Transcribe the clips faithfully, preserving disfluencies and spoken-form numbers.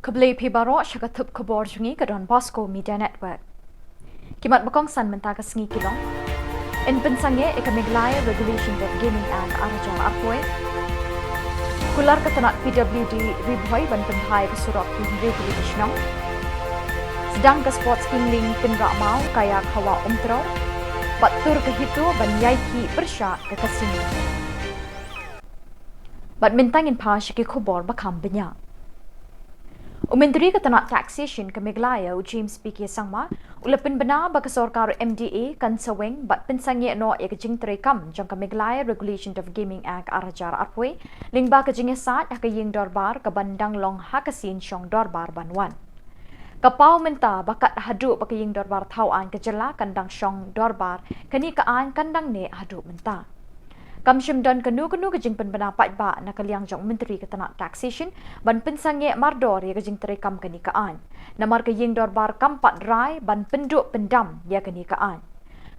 Khublei phi baroh sha ka thup khubor jong ngi ka Don Bosco Media Network. Ki mat ba kongsan mynta ka sngi ki long: yn pynsangeh ïa ka Meghalaya Regulation of Gaming Act ar hajar arphew. Kular ka tnat P W D Ri Bhoi ban pynbha ïa ka surok ki hynriew tylli ki shnong. Sdang ka Sports Kingling Tynrah Maw kaïa ha Wah Umtrew. Bad tur ka HITO ban ïai khih pyrshah ka casino. Bad mynta ngin phai sha ki khubor ba kham bniah. U Myntri ka tnat Taxation ka Meghalaya, u James P K Sangma, u la pynbna ba ka sorkar M D A kan sa weng bad pynsangeh noh ïa ka jingtreikam jong ka Meghalaya Regulation of Gaming Act ar hajar arphew, lyngba ka jingïasaid ha ka ïing dorbar kaban dang long ha ka sien shong dorbar ban wan. Ka paw mynta ba kat haduh ba ka ïing dorbar thaw aiñ ka jylla kan dang shong dorbar, kane ka aiñ kan dang neh haduh mynta. Kam shym don kano kano ka jingpynbna paidbah na ka liang jong u Myntri ka tnat Taxation ban pynsangeh mardor ïa ka jingtreikam kane ka aiñ, namar ka ïing dorbar kam pat rai ban pynduh pyndam ïa kane ka aiñ.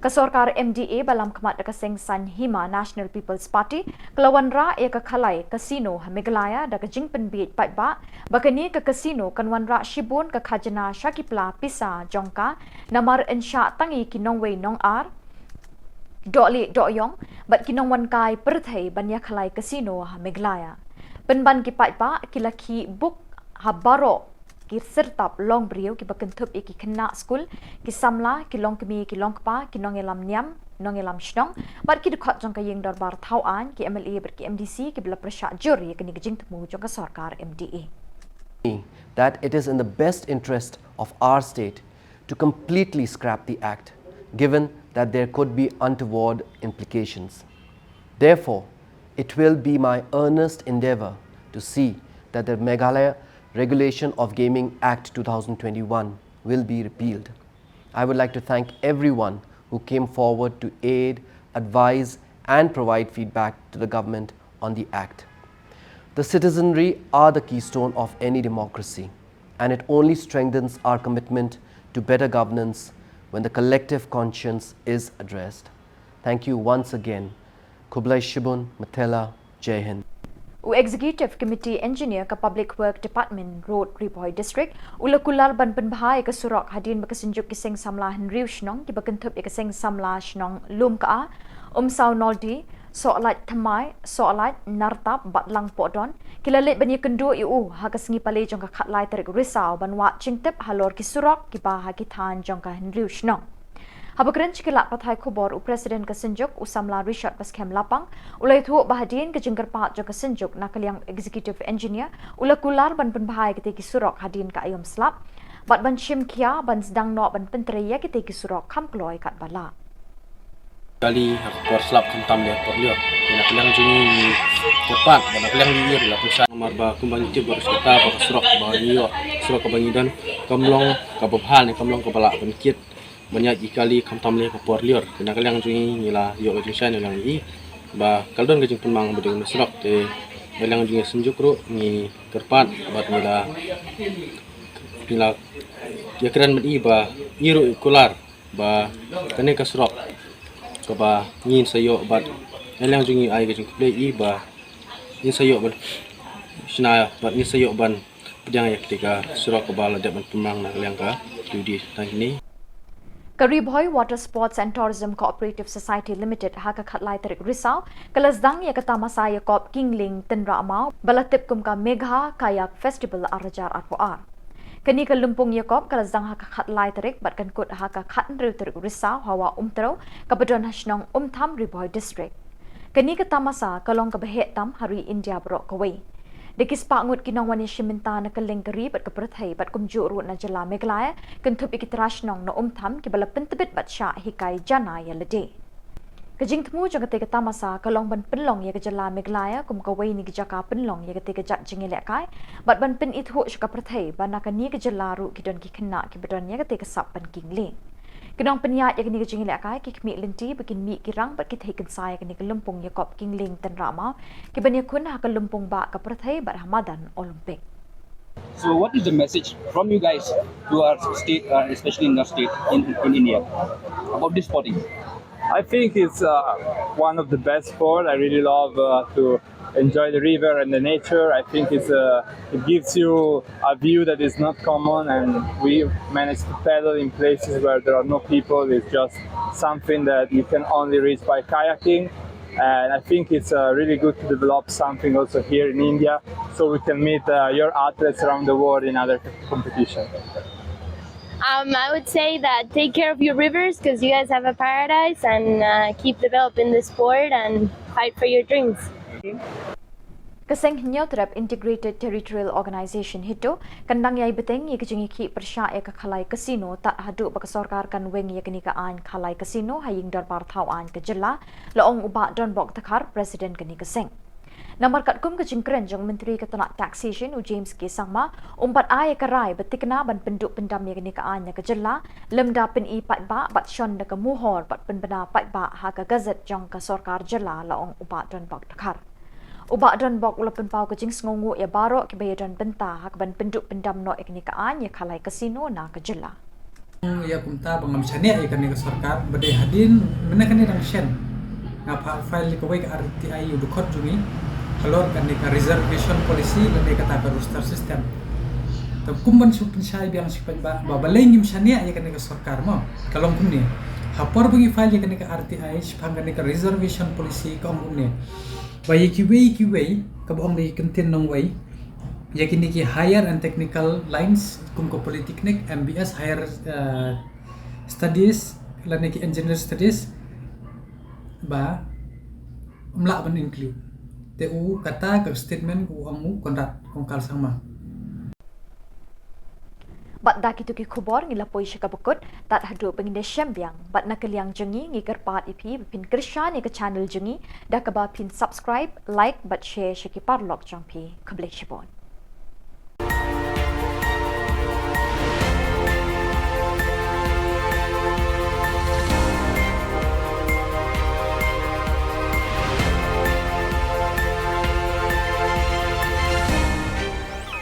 Ka sorkar M D A ba lam khmat da ka seng saiñ Hima National People's Party ka la wanrah ïa ka khalai casino ha Meghalaya da ka jingpynbiej paidbah ba kane ka casino kan wanrah shibun ka khajna sha ki pla pisa jong ka, namar yn shah tang ïa ki nongwei nongar, dohlieh dohïong bad ki nongwan kai pyrthei ban ïa khalai casino ha Meghalaya. Pynban ki paidbah ki la khih buk ha baroh ki syrtap long briew kiba kynthup ïa ki khynnah skul, ki samla, ki longkmie ki longkpa, ki nongïalam niam, nongïalam shnong bad ki dkhot jong ka ïing dorbar thaw aiñ, ki M L A bad ki M D C kiba la pyrshah jur ïa kane ka jingthmu jong ka sorkar M D A. That it is in the best interest of our state to completely scrap the Act, given that there could be untoward implications. Therefore, it will be my earnest endeavour to see that the Meghalaya Regulation of Gaming Act two thousand twenty-one will be repealed. I would like to thank everyone who came forward to aid, advise, and provide feedback to the government on the Act. The citizenry are the keystone of any democracy, and it only strengthens our commitment to better governance when the collective conscience is addressed. Thank you once again. Khublei shibun, Matela, Jai Hind. U Executive Committee Engineer ka Public Work Department Road, Ri Bhoi District, u la kular ban pynbha ïa ka surok hadien ba ka Synjuk ki seng samla hynriew shnong kiba kynthup ïa ka seng samla shnong Lumka, Umsaw Noldi, Sohlait Thymmai, Sohlait, Nartap bad Langpohdon, ki la leit ban ïakynduh ïa u ha ka sngi Palei jong ka khatlai tarik Risaw ban wad jingtip halor ki surok kiba ha ki thaiñ jong ka hynriew shnong. Haba kren sha ki lad pathai khubor, u President ka Synjuk, u samla Richard Baskhem Lapang, u la ïathuh ba hadien ka jingkyrpad jong ka Synjuk na ka liang Executive Engineer, u la kular ban pynbha ïa kitei ki surok hadien ka aïom slap bad ban shim khia ban sdang noh ban pyntrei ïa kitei ki surok kham kloi katba lah. Kali ha ka por slap khamtam leh ha ka por lyiur. Te na ka liang jong ngi ngi kyrpad bad na ka liang jong ngi ngi la pynshai namar ba kumba ngi tip baroh shi katta ba ka surok ba ngi ïoh, surok kaba ngi don kam long kaba bha ne kam long kaba lah ban kit ban ïaid ki kali khamtam leh ha ka por lyiur. Te na ka liang jong ngi ngi la ïoh ka jingshai na ka liang jong ngi ba ka la don ka jingpynmang ba dei na surok. Te na ka liang jong ngi Synjuk ruh ngi kyrpad bad ngi la, ngi la ïakren bad i ba i ruh i kular ba kane ka surok kaba ngin sa ïoh bad na ka liang jong ngi ai ka jingkhublei i ba ngin sa ïoh ban shna bad ngin sa ïoh ban pdiang ïa kata ka surok kaba la dep ban pynmang na ka liang ka P W D. Tang kine. Ka Ri Bhoi Water Sports and Tourism Cooperative Society Limited ha ka khatlai tarik Risaw ka la sdang ïa ka tamasa ïakop Kingling Tynrah Maw ba la tip kum ka Megha Kayak Festival ar hajar arphew ar. Kane ka lympung ïakop ka la sdang ha ka khatlai tarik bad kan kut ha ka khathynriew tarik Risaw ha Wah Umtrew kaba don ha shnong Umtham, Ri Bhoi District. Kane ka tamasa ka long kaba heh tam ha ri India baroh kawei. Da ki spah ngut ki nongwan ïashim bynta na kylleng ka ri bad ka pyrthei bad kumjuh ruh na jylla Meghalaya, kynthup ïa ki trai shnong na Umtham kiba la pyntbit bad shah hikai jana ïa lade. Ka jingthmu jong katei ka tamasa ka long ban pynlong ïa ka jylla Meghalaya kum kawei na ki jaka pynlong ïa katei ka jait jingïalehkai bad ban pynithuh sha ka pyrthei ba na kane ka jylla ruh ki don ki khynnah kiba don ïa katei ka sap ban kingling. Ki nongpynïaid ïa kane ka jingïalehkai ki khmih lynti ba kin mih ki rang bad ki thei kynsai ïa kane ka lympung ïakop Kingling Tynrah Maw kiban ïakhun ha ka lympung bah ka pyrthei bad ha madan Olympic. So, what is the message from you guys to our state, uh, especially in our state in, in India, about this sporting? I think it's uh, one of the best sport. I really love uh, to enjoy the river and the nature. I think it's a, it gives you a view that is not common, and we managed to paddle in places where there are no people. It's just something that you can only reach by kayaking. And I think it's uh, really good to develop something also here in India, so we can meet uh, your athletes around the world in other competitions. Um, I would say that take care of your rivers because you guys have a paradise and uh, keep developing the sport and fight for your dreams. Ka seng Hynñiewtrep Integrated Territorial Organization HITO kan dang ïai bteng ïa ka jingïakhih pyrshah ïa ka khalai casino tad haduh ba ka sorkar kan weng ïa kane ka aiñ khalai casino ha ïing dorbar thaw aiñ ka jylla, la ong u Bah Donbok Dkhar, President kane ka seng. Namar katkum ka jingkren jong u Myntri ka tnat Taxation u James K Sangma, um pat ai ïa ka rai ba thikna ban pynduh pyndam ïa kane ka aiñ na ka jylla, lymda pyni paidbah bad shon da ka mohor bad pynbna paidbah ha ka gazette jong ka sorkar jylla, la ong u Bah Donbok Dkhar. U Bah Donbok u la pynpaw ka jingsngewnguh ïa baroh kiba ïadon bynta ha kaban pynduh pyndam noh ïa kane ka aiñ ïa khalai casino na ka jylla. Ïa kumta ba ngam shaniah ïa kane ka sorkar ba dei hadien mynne kane dang shen nga pha file ïa kawei ka R T I ïa u dkhot jong ngi halor kane ka reservation policy lane kata ka roster system. Te kum ban shu pynshai biang shu pynbha ba balei ngim shaniah ïa kane ka sorkar mo, ka long kumne. Ha por ba ngi file ïa kane ka R T I shaphang kane ka reservation policy ka ong kumne ba ïa kiwei kiwei kaba ong da ki kyntien nongwei ïa kine ki higher and technical lines kum ka polytechnic, M B S, higher uh, studies lane ki engineer studies ba ym lah ban include. Te u kata ka statement u ong u Conrad Kongkal Sangma. Bad da kito ki khubor ngi la poi sha kaba kut, tad haduh ba ngin da shem biang, bad na ka liang jong ngi ngi kyrpad ïa phi ba phin kyrshan ïa ka channel jong ngi da kaba phin subscribe, like bad share sha ki paralok jong phi. Khublei shibun.